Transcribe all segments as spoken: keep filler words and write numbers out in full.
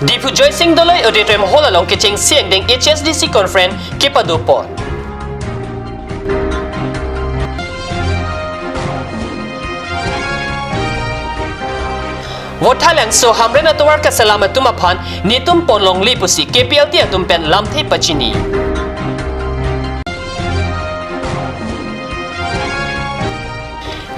Diphu Joysing Doloi Auditorium Hall along kechengsi angdeng H S D C conference kepadopon. Vothatlangso Hamren atovar kaselam atum aphan netum ponlongle pusi K P L T atum pen lamthe pachini.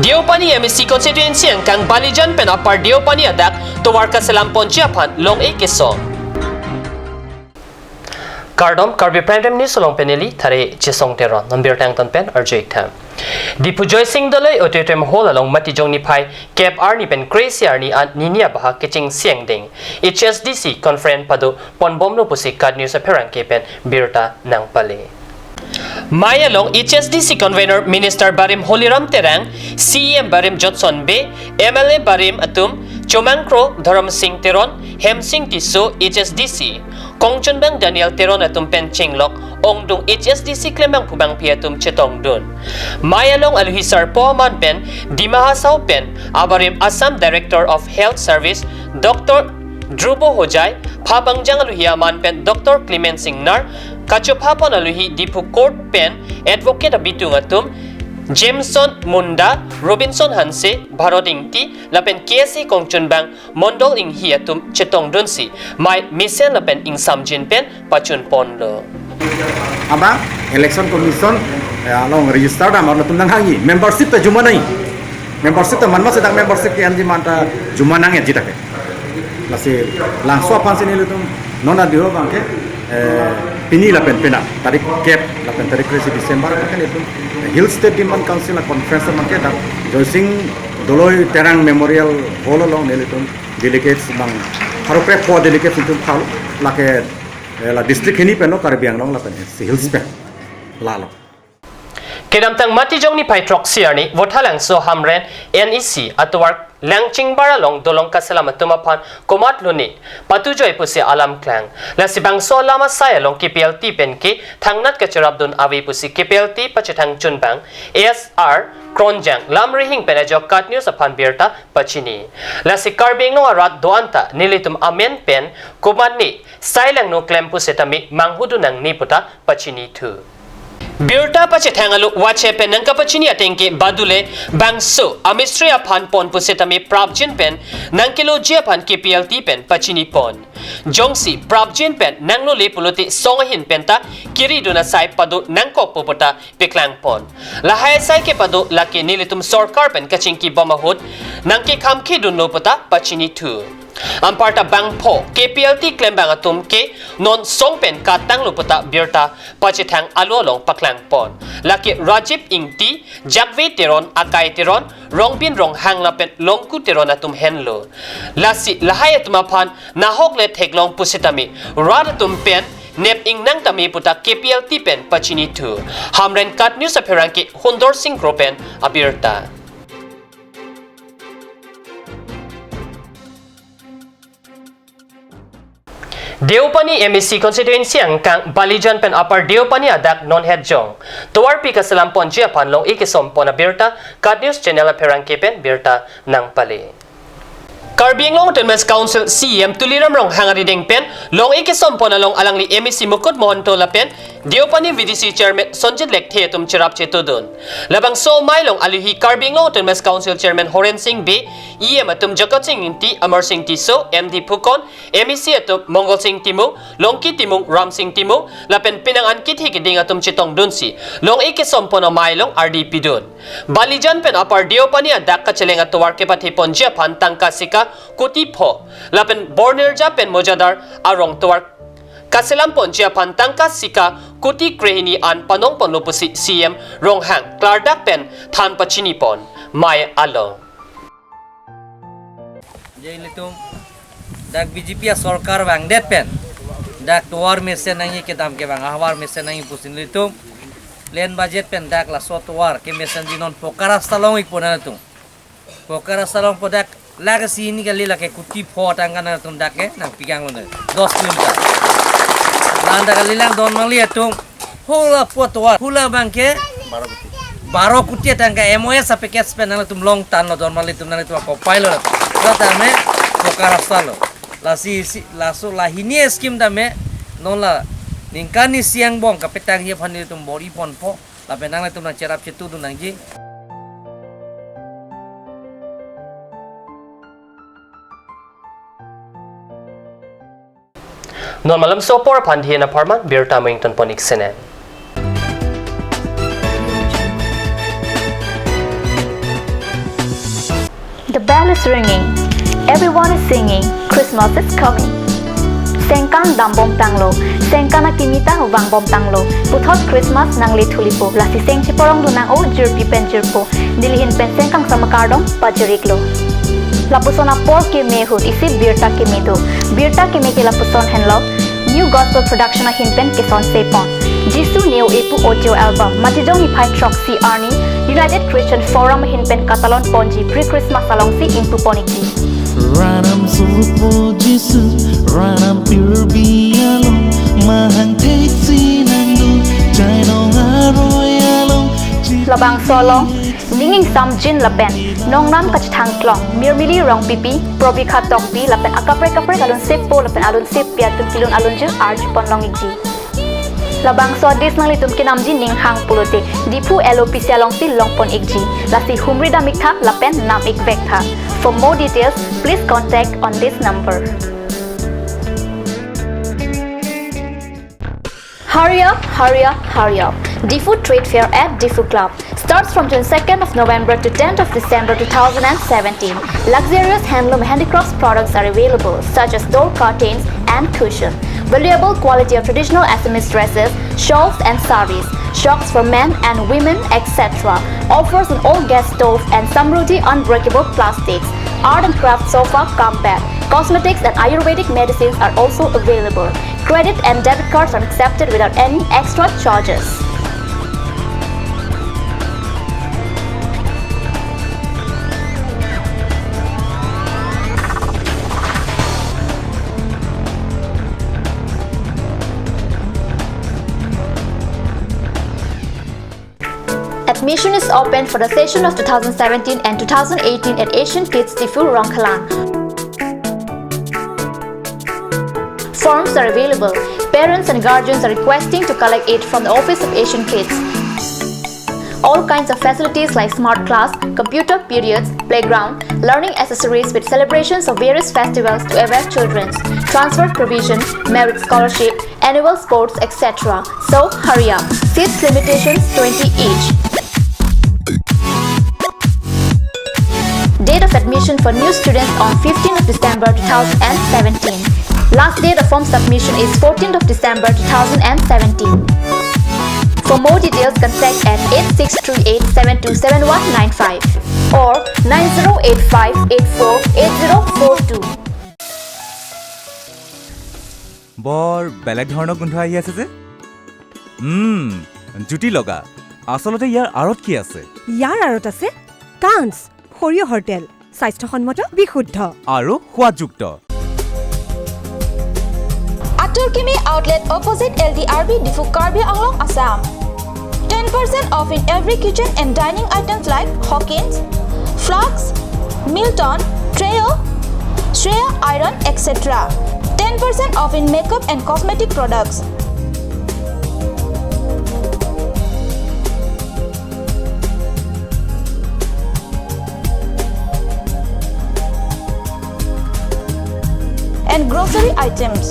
Deopani M A C constituency angkang Balijan pen Upper Deopani adak tovar kaselam ponji aphan long-e kesom. Kardom, Karbi Prime Time News along pen neli Thare Chesong Teron, non birta angton pen arju-ik tha. Diphu Joysing Doloi Auditorium Hall along Matijong niphai kep arni pen kre-isi arni an nini abahak kechengsi angdeng H S D C conference padoponbomlo pusi KAT News apherangke pen birta nangpale. Mei along H S D C convener Minister Barim Holiram Terang, C E M Barim Jotson Bey, M L A Barim atum, Chomang Kro, Dharam Sing Teron, Hemsing Tisso, H S D C, kongchunbang Daniel Teron atum pen chenglok ongdung H S D C klembangphu bangpi atum chetongdun. Mei along aluhi sarpo aman pen Dima Hasao pen abarim Assam Director of Health Service Doctor Dhrubo Hojai, phapangjang aluhi aman pen Doctor Clement Singnar, kachophapon aluhi Diphu Court pen advocate abitung atum, Jameson Munda, Robinson Hanse, Bharat Ingti, lapen K S A kongchunbang Mondol Inghi atum chetongdunsi mei mesen lapen ingsamjin pen pachunponlo. Abang Election Commission, eh, along register dam arlo atum nanghangji, membership ta juma nangji. Membership ta manma sedak membership ke-enji man ta juma nangji ta ke. Lasi labangso aphansi nelitum non adio abangke, eh, pini lapen penang tarik kep lapen tarik kre-isi December abangke nelitum Hill State Demand Council a-conference abangke dak Joysing Doloi Terang Memorial Hall along nelitum delegates abang pharo kre-pho delegates nelitum thalo, lake, eh, la district hini pen lo, Karbi Anglong lapen Hills pen lalo. Kedamtang Matijong niphai throksi arni Vothatlangso Hamren N E C atovar Langchingbar along dolong kaselam atum aphan komat lone patujoi pusi alam klang. Lasi bangso alam asai along K P L T pen ke thangnat kacherapdun ave pusi K P L T pachethang chunbang S R Kronjang Lamrihing pen ajok KAT News aphan birta pachini. Lasi Karbi Anglong arat do-an ta nelitum amen pen komatne sailangno klem pusitame manghudun nangne puta pachinithu. Birta pachethang alo wache pen nangkapachini ateng ke badule bangso amistri aphan pon pusitame prapjin pen nangkeloji aphan K P L T pen pachinipon. Jongsi prapjin pen nanglole pulote song ahin penta kiridun asai pado nangkokpo puta peklangpon. Lahai asai kepado lake nelitum sorkar pen kachingkibom ahut nangkekhamkhedunlo puta pachinithu. Anparta bangpho K P L T klembang atum ke non song pen katanglo puta birta pachethang alo along paklangpon. Lake Rajib Ingti, Jakve Teron, Akai Teron, Rongbin Ronghang lapen Longku Teron atum henlo. Lasi lahai atum aphan nahok le theklong pusitame rat atum pen nep ingnang tame puta K P L T pen pachinithu. Hamren KAT News apherangke Hundor Sing Kro pen abirta. Deopani M A C constituency angkang Balijan pen Upper Deopani adak non hetjong tovarpi kaselam ponji aphan long-e kesompon abirta KAT News channel apherangke pen birta nangpale. Karbi Anglong Autonomous Council C E M Tuliram Ronghang arideng pen long-e kesompon along alangli M A C Mukut Mahanta lapen Deopani V D C Chairman Sonjit Lekthe atum cherap chetodun. Labangso amei along aluhi Karbi Anglong Autonomous Council Chairman Horen Sing Bey, E M atum Jagat Sing Ingti, Amar Sing Tisso, M D Phukon, M A C atum Mongol Sing Timung, Longki Timung, Ram Sing Timung, lapen penang an kethe keding atum chetongdunsi long-e kesompon amei along ardi pidun. Balijan pen Upper Deopani adak kacheleng atovar kepathe ponji aphan tangka sika kuti pho, lapen Bornirja pen Mojadar arong tovar kaselam ponji aphan tangka sika kuti krehini an panongponlo pusi C E M Ronghang klardak pen than pachinipon. Mei along. Je ilitum dak B J P asorkar vangdet pen dak tovar mesen nangji kedam ke bang ahavar mesen nangji pusi ilitum plan budget pen dak laso tovar kemesenji non poka rasta long-ikpo nangtum. Poka rasta longpo dak lake si hini kali lake kuti pho tangka nangtum dak ke nangpi kanglo ne dos kilometer. Lan dak kali lang don mangli atum. Hula po tovar, hula abangke baro kuti tangka M O S a-package pen nangtum longtanlo don mangli atum nangtum ako pailo. Lo tame poka rasta lo. Lasi, si, laso lahini scheme tame, non la, ningkan isi angbong kapetangji aphan nelitum bor-i ponpo, lapen nanglitum nangcherap chetudun nangji. Non malomso apor aphan dien apharman birta mengton pon ik sene. The bell is ringing. Everyone is singing. Christmas is coming. Sengkan dambom tanglo. Sengkan akimi ta vangbom tanglo. Puthot Christmas nangle thulipo. Lasi seng cheporong dunang o jirpi pen jirpo. Nelihin pen sengkan sama kardom pajir-iklo. Lapuson apor keme ahut isi birta keme do. Birta keme ke lapuson henlo. New Gospel Production ahin pen kesonse pon. Jisu Neo Epu audio album, Matijong niphai throksi arni, United Christian Forum ahin pen katalon ponji pre-Christmas alongsi ingpu pon ikji. Ranam sopo Jisu, ranam pirbi along, mahang theksi nangdo, chainong aroi along. Labangso along, ning ingsamjin lapen nongnam kachethang klong, Mirmili Rongpipi, Probikha Tokbi lapen akaprek kaprek alun sepo lapen alun sepi atum kelun alunjir arju pon long ikji. Labangso a-dish nanglitum kenamji ning hang pulote, Diphu L O P C alongsi long pon ikji. Lasi humri dam ik tha lapen nam ik vek tha. For more details, please contact on this number. Hurry up, hurry up, hurry up. Diphu Trade Fair at Diphu Club starts from twenty-second of November to tenth of December two thousand and seventeen. Luxurious handloom handicrafts products are available, such as door curtains and cushion. Valuable quality of traditional Assamese dresses, shawls and saris, shawls for men and women, et cetera. Offers on all gas stove and Samruddhi unbreakable plastics, art and craft sofa cum bed, cosmetics and Ayurvedic medicines are also available. Credit and debit cards are accepted without any extra charges. Admission is open for the session of two thousand seventeen and two thousand eighteen at Asian Kids Diphu, Rongkhelan. Forms are available. Parents and guardians are requesting to collect it from the office of Asian Kids. All kinds of facilities like smart class, computer periods, playground, learning accessories with celebrations of various festivals to aware children, transfer provision, merit scholarship, annual sports, et cetera. So hurry up. Seats limitations twenty each. Date of admission for new students on fifteenth of December two thousand and seventeen. Last date of form submission is fourteenth of December two thousand and seventeen. For more details, contact at eight six three eight seven two seven one nine five or nine zero eight five eight four eight zero four two. বৰ বেলেগ ধৰণৰ গোন্ধ আহি আছে যে। উম, জুতি লগা। আচলতে ইয়াৰ আঁৰত কি আছে? ইয়াৰ আঁৰত আছে কাঞ্চ সৰিয়হৰ তেল, স্বাস্থ্যসন্মত, বিশুদ্ধ আৰু সোৱাদযুক্ত। Atur Kimi Outlet, opposite L D R B, Diphu, Karbi Anglong, Assam. Ten percent off in every kitchen and dining items like Hawkins, flasks, Milton, Trio, Shreya iron, et cetera. Ten percent off in makeup and cosmetic products. And grocery items.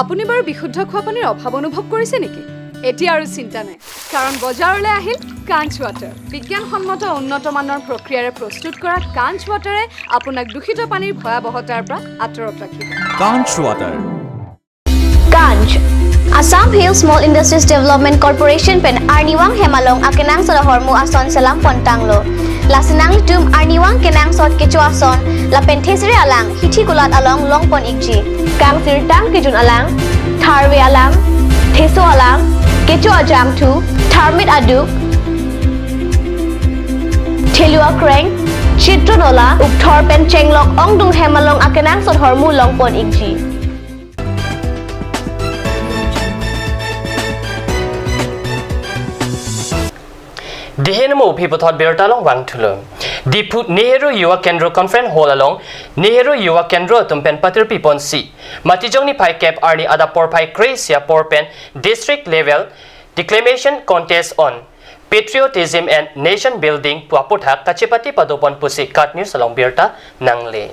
আপুনি বাৰু বিশুদ্ধ খোৱা পানীৰ অভাৱ অনুভৱ কৰিছে নেকি? এতিয়া আৰু চিন্তা নাই, কাৰণ বজাৰলৈ আহিল কাঞ্চ ৱাটাৰ। বিজ্ঞানসন্মত উন্নত মানৰ প্ৰক্ৰিয়াৰে প্ৰস্তুত কৰা কাঞ্চ ৱাটাৰে আপোনাক দূষিত পানীৰ ভয়াৱহতাৰ পৰা আঁতৰত ৰাখিব। কাঞ্চ water. Kanch, Assam Hill Small Industries Development Corporation pen arnivang hem along akenangsot ahormu ason selam pontanglo. Lasi nanglitum arnivang kenangsot kecho ason lapen thesere alang hithi kulat along longpon ikji. Kangsirtang kejun alang, tharve alang, theso alang, kecho ajangthu, tharmit aduk, Helua Kreng, Chitro Nola, Ukthor pen Chenglok ongdung hem along akenangsot ahormu longpon ikji. Dihini mo aphi puthot birta along vangthulo. Diphu Nehru Yuva Kendra Conference Hall along Nehru Yuva Kendra atum pen patirpi ponsi Matijong niphai kep arni adap porphai kre-isi apor pen District Level Declamation Contest on Patriotism and Nation Building pu aputhak kachepate padopon pusi KAT News along birta nangle.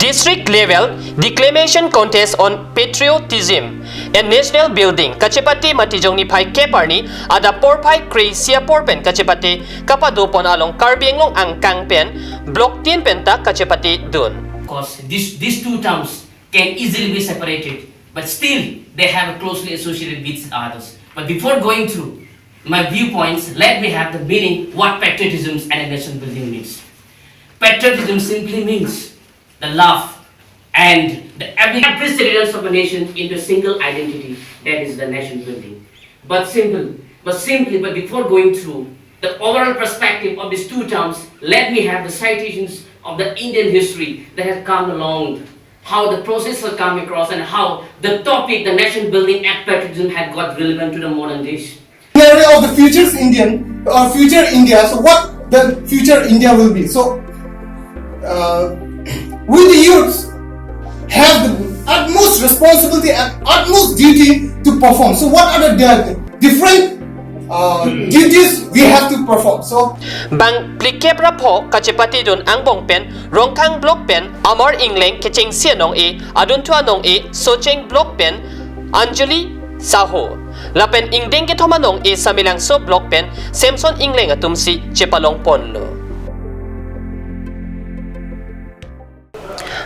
District Level Declamation Contest on Patriotism and National Building kachepate Matijong niphai kep arni adap porphai kre-isi apor pen kachepate kapadopon along Karbi Anglong angkang pen block tin pen ta kachepate dun. Because this, these two terms can easily be separated, but still they have a closely associated with others. But before going through my viewpoints, let me have the meaning what patriotism and a nation building means. Patriotism simply means the love and the ability to bridge the citizens of a nation into a single identity, that is the nation building. But simple, but simply, but before going through the overall perspective of these two terms, let me have the citations of the Indian history that has come along, how the process has come across, and how the topic, the nation building and patriotism, had got relevant to the modern days. Scenario of the future's Indian, uh, future India. So what the future India will be? So, uh, we the youths have the utmost responsibility and utmost duty to perform. So what are the di- different, uh, duties we have to perform? So bang phlikep ra pho kachepate dun angbong pen Rongkhang block pen Amar Engleng kechengsi anong-e, adunthu anong-e Socheng block pen Anjali Sahu, lapen ingdeng kethom anong-e Samelangso block pen Samson Engleng atumsi chepalong ponlo.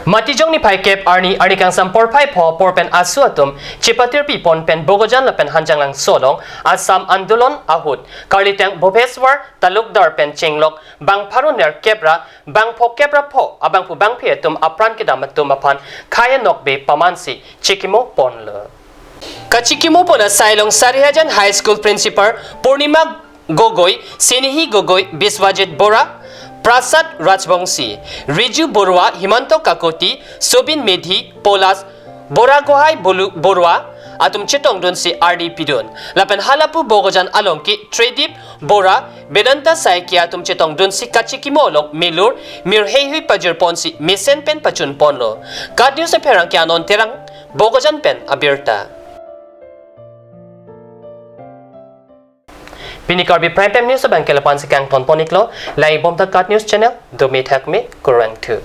Matijong niphai kep arni, arni kangsam porphai pho apor pen AASU atum chepatirpi pon pen Bokajan lapen Hanjanglangso along Assam Andolon ahut karlitang Bhubeshwar Talukdar pen Chenglok bang pharo nerkep ra bang phokep ra pho abangphu bangphi atum apran kedam atum aphan khei anokbe pamansi chikimo ponlo. Kachikimo pon asai along Sarihajan High School Principal Purnima Gogoi, Sinihi Gogoi, Biswajit Bora, Prasad Rajbongsi, Riju Borua, Himanto Kakoti, Sobin Medhi, Polas Bora Gohai Bolu Borua atum chetongdunsi ardi pidun. Lapen halapu Bokajan along ke Tridip Bora, Vedanta Saikia atum chetongdunsi kachikimo along melur mirheihui pajirponsi mesen pen pachun ponlo. KAT News apherangke Anon Terang, Bokajan pen abirta. Pini Karbi Prime Time News abangke lapu-ansi kangton pon iklo, lang-ik bom ta KAT News Channel, domi thakmi, kurvangthu.